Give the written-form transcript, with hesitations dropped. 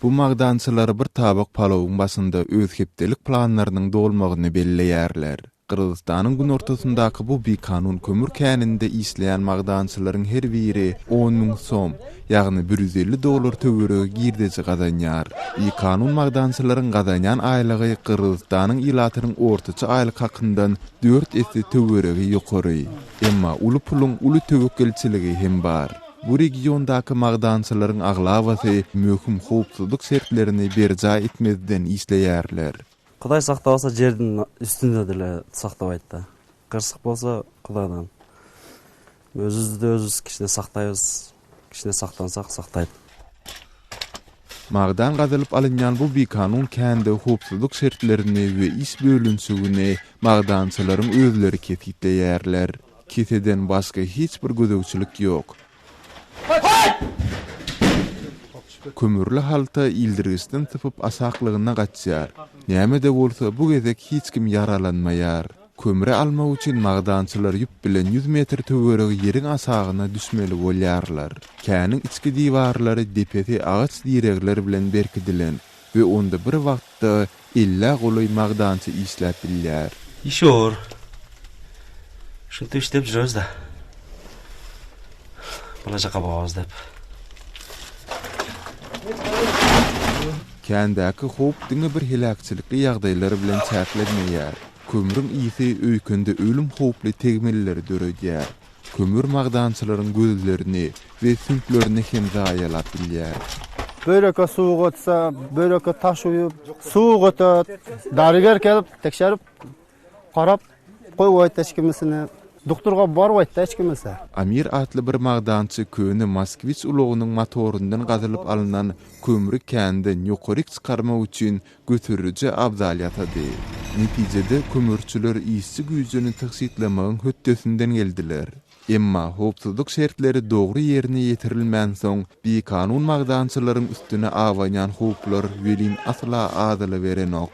Bu magdançylar bir tabak palawyň başynda öz hepdelik planlarynyň dolmagyny belleýärler. Gyrgyzystanyň günortasyndaky bu bikanun kömür käninde işleýän magdançylaryň her biri 10 000 som, ýagny 150 dollar töweregi girdeji gazanýar. Bikanun magdançylaryň gazanýan aýlygy Gyrgyzystanyň ilatynyň ortaça aýlyk hakyndan dört esse töweregi ýokary. Emma uly puluň uly töwekgelçiligi hem bar. Bu regiondaky magdançylaryň aglabasy möhüm howpsuzlyk şertlerini berjaý etmezden işleýärler. Kudaý saklabasa jerdiň üstünde dile saklabayt da. Gyrsyk bolsa Kudaýdan. Özübizdi özübiz kişine saklaýbyz. Kişine saklansak saklaýt. Magdan gazylyp alynýan bu bikanun kände howpsuzlyk şertlerini we iş bölünişigini magdançylaryň özleri kesgitleýärler. Keseden başga hiç bir gözegçilik ýok. Kömürli halta ildirgiçden sypyp aşaklygyna gaçýar. Näme-de bolsa bu gezek hiç kim ýaralanmaýar. Kömri almak üçin magdançylar ýüp bilen ýüz metr töweregi ýeriň aşagyna düşmeli bolýarlar. Käniň içki diwarlary depesi agaç diregler bilen berkidilen we onda bir wagtda ellä golaý magdançy işläp bilýär. Iş ýor. Şuntip işlep jüremiz-dä. Balaja gabagymyz dep. Kändäki howp diňe bir heläkçilikli ýagdaýlar bilen çäklenmeýär. Kömrüň ysy öýkende ölüm howply tegmilleri döredýär. Kömür magdançylaryň gözlerini we süňklerini hem zaýalap bilýär. Böreke suw gotsa, böreke taş uýup, suw gotat. Daryger kelip, tekşerip, garap goýbaýt hiç kimisini. Dukturga barbaýt-da hiç kimisi. Amir atly bir magdançy köne Moskwiç ulagynyň motoryndan gazylyp alnan kömri känden ýokaryk çykarmak üçin göteriji abzal ýasady. Netijede kömürçiler işçi güýjüni tygşytlamagyň hötdesinden geldiler. Emma howpsuzlyk şertleri dogry ýerine ýetirilmänsoň, bikanun magdançylaryň üstüne abanýan howplar welin asla azalyberenok.